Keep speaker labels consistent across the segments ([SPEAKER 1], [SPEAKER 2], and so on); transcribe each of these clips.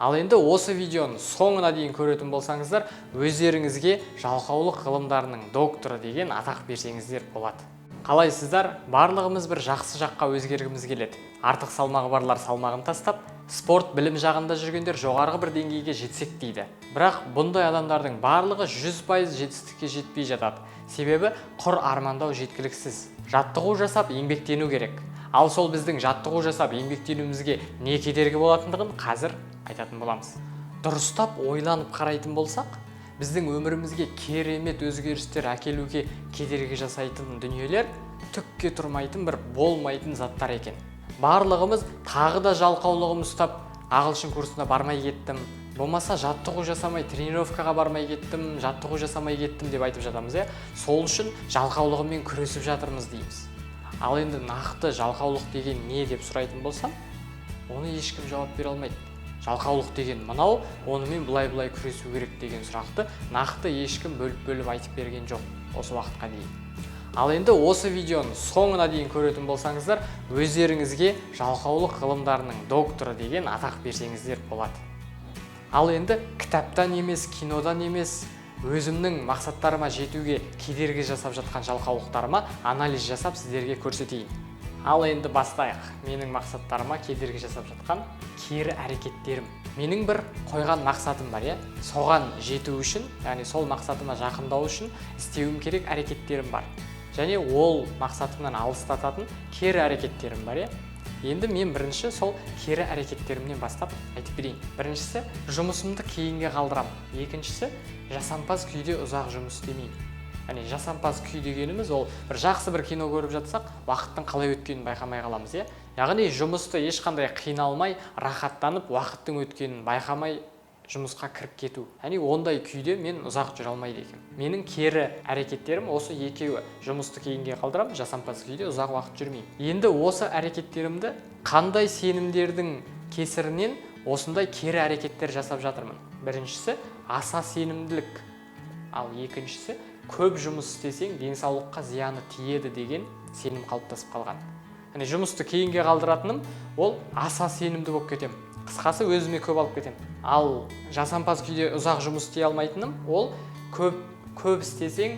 [SPEAKER 1] Ал енді осы видеоның соңына дейін көретін болсаңыздар, өздеріңізге жалқаулық ғылымдарының докторы деген атақ берсеңіздер болады. Қалайсыздар? Барлығымыз бір жақсы жаққа өзгергіміз келеді. Артық салмағы барлар салмағын тастап, спорт, білім жағында жүргендер жоғарғы бір деңгейге жетсек дейді. Бірақ бұндай адамдардың барлығы 100% жетістікке жетпей жатады. Себебі құр армандау жеткіліксіз. Жаттығу жасап еңбектену керек. Ал сол біздің жаттығу жасап еңбектенуімізге не кедергі болатындығын қазір айтатын боламыз. Дұрыстап ойланып қарайтын болсақ, біздің өмірімізге керемет өзгерістер әкелуге кедергі жасайтын дүниелер түкке тұрмайтын бір болмайтын заттар екен. Барлығымыз тағы да жалқаулығым ұстап, ағылшын курсына бармай кеттім, болмаса жаттығу жасамай тренировкаға бармай кеттім, жаттығу жасамай кеттім деп айтып жатамыз, иә? Сол үшін жалқаулығыммен күресіп жатырмыз дейміз. Ал енді нақты жалқаулық деген не деп сұрайтын болсам, оны ешкім жауап бере алмайды. Жалқаулық деген мынау, онымен былай-былай күресу керек деген сұрақты нақты ешкім бөліп-бөліп айтып берген жоқ осы уақытқа дейін. Ал енді осы видеоның соңына дейін көретін болсаңыздар, өздеріңізге жалқаулық ғылымдарының докторы деген атақ берсеңіздер болады. Ал енді кітаптан емес, кинодан емес, өзімнің мақсаттарыма жетуге кедергі жасап жатқан жалқаулықтарыма анализ жасап сіздерге көрсетейін. Ал енді бастайық. Менің мақсаттарыма кедергі жасап жатқан кері әрекеттерім. Менің бір қойған мақсатым бар, иә? Соған жету үшін, яғни сол мақсатыма жақындау үшін істеуім керек әрекеттерім бар. Және ол мақсатымнан алыстататын кері әрекеттерім бар, иә? Енді мен бірінші сол кері әрекеттерімнен бастап айтып берейін. Біріншісі, жұмысымды кейінге қалдырамын. Екіншісі, жасампаз күйде ұзақ жұмыс істемеймін. Яғни жасампаз күй дегеніміз ол бір жақсы бір кино көріп жатсақ, уақыттың қалай өткенін байқамай қаламыз, иә? Яғни жұмысты ешқандай қиналмай, рахаттанып, уақыттың өткенін байқамай жұмысқа кіріп кету. Яғни ондай күйде мен ұзақ жүре алмайды екенмін. Менің кері әрекеттерім осы екеуі. Жұмысты кейінге қалдырамын, жасампаз күйде ұзақ уақыт жүрмеймін. Енді осы әрекеттерімді қандай сенімдердің кесірінен осындай кері әрекеттер жасап жатырмын? Біріншісі аса сенімділік. Ал екіншісі көп жұмыс істесең денсаулыққа зияны тиеді деген сенім қалыптасып қалған. Яғни жұмысты кейінге қалдыратыным ол аса сенімді болып кетемін. Қысқасы өзіме көп алып кетемін. Ал жасампаз күйде ұзақ жұмыс істей алмайтыным ол көп істесең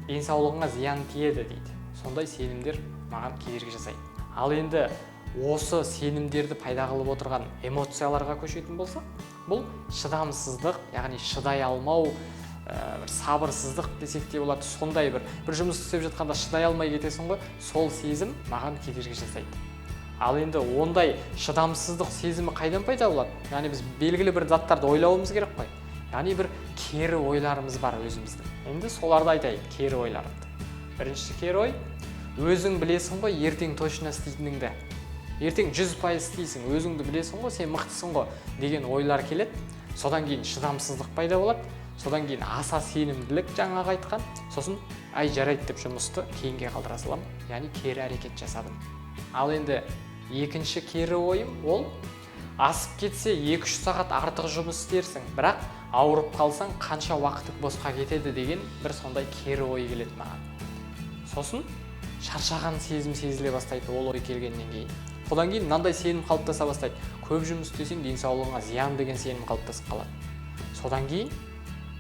[SPEAKER 1] денсаулығыңа зиян тиеді дейді. Сондай сенімдер маған кедергі жасайды. Ал енді осы сенімдерді пайда қылып отырған эмоцияларға көшетін болсақ, бұл шыдамсыздық, яғни шыдай алмау, бір сабырсыздық десек те болады. Сондай бір жұмыс істеп жатқанда шыдай алмай кетесің ғой, сол сезім маған кедергі жасайды. Ал енді ондай шыдамсыздық сезімі қайдан пайда болады? Яғни біз белгілі бір заттарды ойлауымыз керек қой. Яғни бір кері ойларымыз бар өзіміздің. Енді соларды айтайын, кері ойларымды. Бірінші кері ой, өзің білесің ғой ертең точно істейтініңді. Ертең 100% істейсің, өзіңді білесің ғой, сен мықтысың ғой деген ойлар келеді. Содан кейін шыдамсыздық пайда болады. Содан кейін аса сенімділік жаңағы айтқан. Сосын ай жарайды деп жұмысты кейінге қалдыра саламын. Яғни кері әрекет жасадым. Ал енді екінші кері ойым ол асып кетсе 2-3 сағат артық жұмыс істерсің, бірақ ауырып қалсаң қанша уақытың босқа кетеді деген бір сондай кері ой келеді маған. Сосын шаршаған сезім сезіле бастайды ол ой келгеннен кейін. Содан кейін мынандай сенім қалыптаса бастайды. Көп жұмыс істесең денсаулығыңа зиян деген сенім қалыптасып қалады. Содан кейін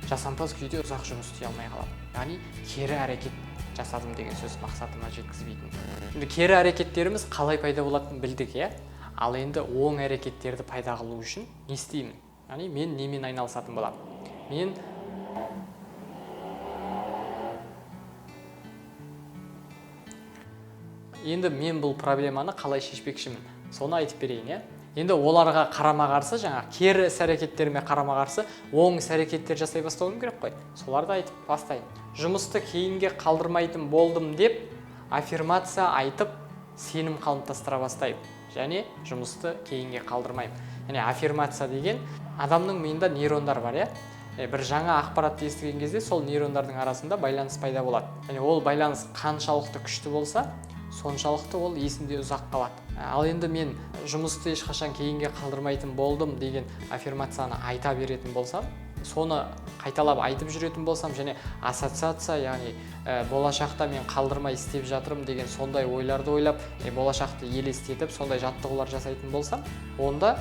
[SPEAKER 1] жасампаз күйде ұзақ жұмыс істей алмай қаламын. Яғни кері әрекет жасадым деген сөз, мақсатыма жеткізбейтін. Енді кері әрекеттеріміз қалай пайда болатынын білдік, иә? Ал енді оң әрекеттерді пайда қылу үшін не істеймін? Яғни мен немен айналысатын боламын? Мен бұл проблеманы қалай шешпекшімін? Соны айтып берейін, иә? Енді оларға қарама-қарсы, жаңа кері іс-әрекеттеріме қарама-қарсы оң іс-әрекеттер жасай бастауым керек қой. Соларды айтып бастайын. Жұмысты кейінге қалдырмайтын болдым деп аффирмация айтып сенім қалыптастыра бастаймын. Және жұмысты кейінге қалдырмаймын. Яғни аффирмация деген адамның миында нейрондар бар, иә? Бір жаңа ақпаратты естіген кезде сол нейрондардың арасында байланыс пайда болады. Яғни ол байланыс қаншалықты күшті болса, соншалықты ол есінде ұзақ қалады. Ал енді мен жұмысты ешқашан кейінге қалдырмайтын болдым деген аффирмацияны айта беретін болсам, соны қайталап айтып жүретін болсам және ассоциация, яғни болашақта мен қалдырмай істеп жатырмын деген сондай ойларды ойлап, болашақты елестетіп, сондай жаттығулар жасайтын болсам, онда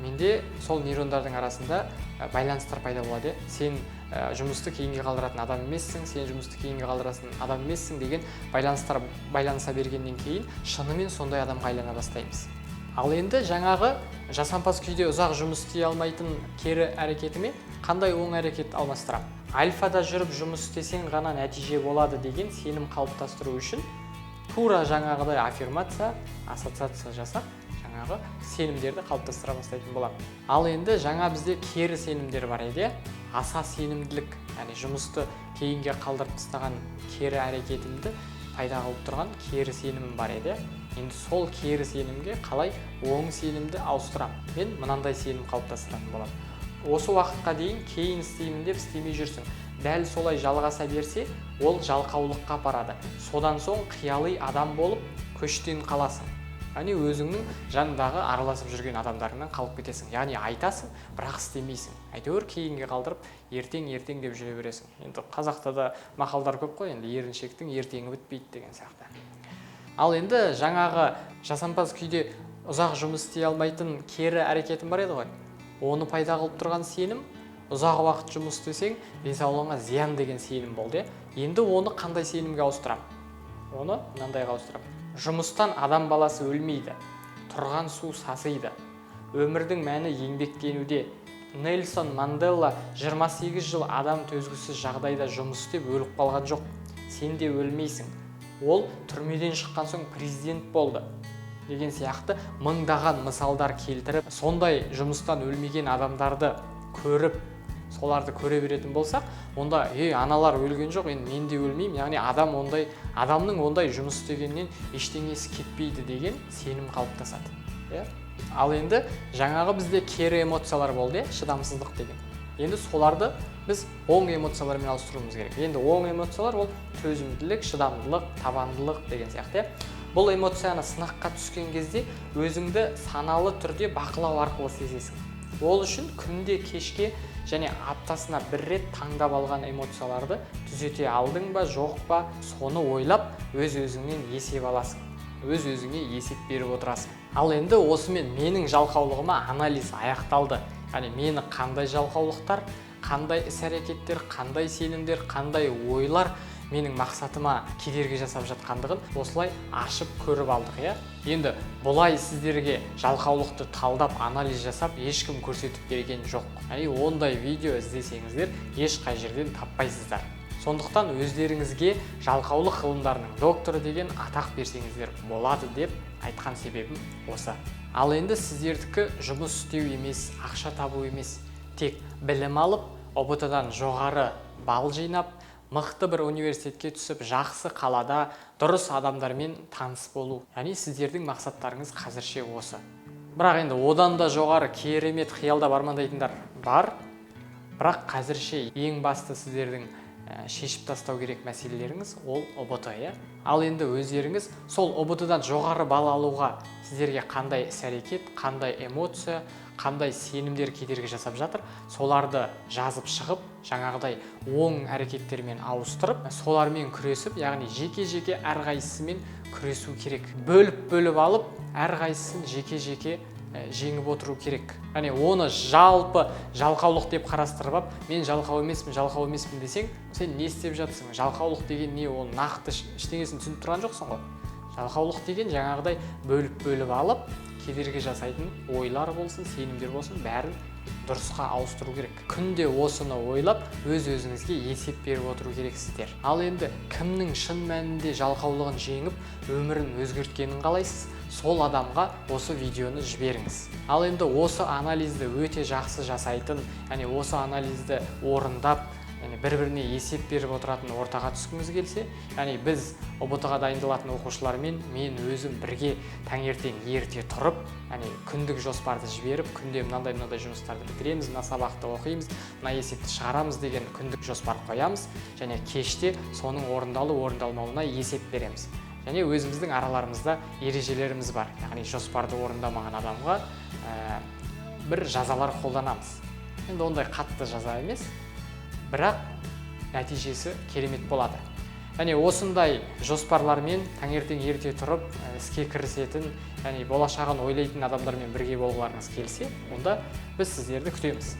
[SPEAKER 1] Менде сол нейрондардың арасында байланыстар пайда болады. Сен жұмысты кейінге қалдыратын адам емессің, сен жұмысты кейінге қалдыратын адам емессің деген байланыстар байланыса бергеннен кейін шынымен сондай адамға айлана бастаймыз. Ал енді жаңағы жасампаз күйде ұзақ жұмыс істей алмайтын кері әрекетіме қандай оң әрекет алмастырамын? Альфада жүріп жұмыс істесең ғана нәтиже болады деген сенім қалыптастыру үшін тура жаңағыдай аффирмация, ассоциация жасап, жаңағы сенімдерді қалыптастыра бастайтын боламын. Ал енді жаңа бізде кері сенімдер бар еді, аса сенімділік, яғни жұмысты кейінге қалдырып тастаған кері әрекетімді пайда қылып тұрған кері сенімім бар еді. Енді сол кері сенімге қалай оң сенімді ауыстырамын? Мен мынандай сенім қалыптастыратын боламын. Осы уақытқа дейін кейін істеймін деп істемей жүрсің. Дәл солай жалғаса берсе, ол жалқаулыққа апарады. Содан соң қияли адам болып көштен қаласың. Яғни өзіңнің жанындағы араласып жүрген адамдарыңнан қалып кетесің. Яғни айтасың, бірақ істемейсің. Әйтеуір кейінге қалдырып, ертең ертең деп жүре бересің. Енді қазақта да мақалдар көп қой, енді еріншектің ертеңі бітпейді деген сияқты. Ал енді жаңағы жасампаз күйде ұзақ жұмыс істей алмайтын кері әрекетім бар еді ғой. Оны пайда қылып тұрған сенім, ұзақ уақыт жұмыс істесең денсаулығыңа зиян деген сенім болды. Енді оны қандай сенімге ауыстырамын? Оны мынандайға ауыстырамын. Жұмыстан адам баласы өлмейді, тұрған су сасиды. Өмірдің мәні еңбектенуде. Нельсон Мандела 28 жыл адам төзгісіз жағдайда жұмыс істеп өліп қалған жоқ. Сен де өлмейсің. Ол түрмеден шыққан соң президент болды деген сияқты мыңдаған мысалдар келтіріп, сондай жұмыстан өлмеген адамдарды көріп, соларды көре беретін болсақ, онда ей, аналар өлген жоқ, енді мен де өлмеймін. Яғни адам ондай, адамның ондай жұмыс істегеннен ештеңесі кетпейді деген сенім қалыптасады. Иә? Ал енді жаңағы бізде кері эмоциялар болды, иә? Шыдамсыздық деген. Енді соларды біз оң эмоциялармен ауыстыруымыз керек. Енді оң эмоциялар ол төзімділік, шыдамдылық, табандылық деген сияқты. Иә? Бұл эмоцияны сынаққа түскен кезде өзіңді саналы түрде бақылау арқылы сезесің. Ол үшін күнде кешке және аптасына бір рет таңдап алған эмоцияларды түзете алдың ба, жоқ па, соны ойлап өз өзіңнен есеп аласың. Өз өзіңе есеп беріп отырасың. Ал енді осымен менің жалқаулығыма анализ аяқталды. Яғни мені қандай жалқаулықтар, қандай іс-әрекеттер, қандай сенімдер, қандай ойлар менің мақсатыма кедергі жасап жатқандығын осылай ашып көріп алдық, иә? Енді бұлай сіздерге жалқаулықты талдап, анализ жасап ешкім көрсетіп берген жоқ. Яғни ондай видео іздесеңіздер ешқай жерден таппайсыздар. Сондықтан өздеріңізге жалқаулық ғылымдарының докторы деген атақ берсеңіздер болады деп айтқан себебім осы. Ал енді сіздердікі жұмыс істеу емес, ақша табу емес, тек білім алып, ҰБТ-дан жоғары балл жинап, мықты бір университетке түсіп, жақсы қалада дұрыс адамдармен таныс болу. Яғни сіздердің мақсаттарыңыз қазірше осы. Бірақ енді одан да жоғары керемет қиялдап армандайтындар бар. Бірақ қазірше ең басты сіздердің шешіп тастау керек мәселелеріңіз ол ҰБТ, иә? Ал енді өздеріңіз сол ҰБТ-дан жоғары балл алуға сіздерге қандай іс-әрекет, қандай эмоция, қандай сенімдер кедергі жасап жатыр, соларды жазып шығып, жаңағыдай оң әрекеттермен ауыстырып, солармен күресіп, яғни жеке-жеке әрқайсысымен күресу керек. Бөліп-бөліп алып, әрқайсысын жеке-жеке жеңіп отыру керек. Яғни оны жалпы жалқаулық деп қарастырып алып, мен жалқау емеспін, жалқау емеспін десең, сен не істеп жатсың? Жалқаулық деген не? Оны нақты ештеңесін түсініп тұрған жоқсың ғой. Жалқаулық деген жаңағыдай бөліп-бөліп алып, кедергі жасайтын ойлар болсын, сенімдер болсын, бәрін дұрысқа ауыстыру керек. Күнде осыны ойлап, өз-өзіңізге есеп беріп отыру керексіздер. Ал енді кімнің шын мәнінде жалқаулығын жеңіп, өмірін өзгерткенін қалайсыз, сол адамға осы видеоны жіберіңіз. Ал енді осы анализді өте жақсы жасайтын, яғни осы анализді орындап, яғни бір-біріне есеп беріп отыратын ортаға түскіңіз келсе, яғни біз ҰБТ-ға дайындалатын оқушылармен мен өзім бірге таңертең ерте тұрып, яғни күндік жоспарды жіберіп, күнде мынандай-мынандай жұмыстарды бітіреміз, мына сабақты оқимыз, мына есепті шығарамыз деген күндік жоспар қоямыз, және кеште соның орындалу орындалмауына есеп береміз. Және өзіміздің араларымызда ережелеріміз бар. Яғни жоспарды орындамаған адамға бір жазалар қолданамыз. Енді ондай қатты жаза емес, бірақ нәтижесі керемет болады. Және осындай жоспарлармен таңертең ерте тұрып, іске кірісетін және болашағын ойлайтын адамдармен бірге болғыларыңыз келсе, онда біз сіздерді күтеміз.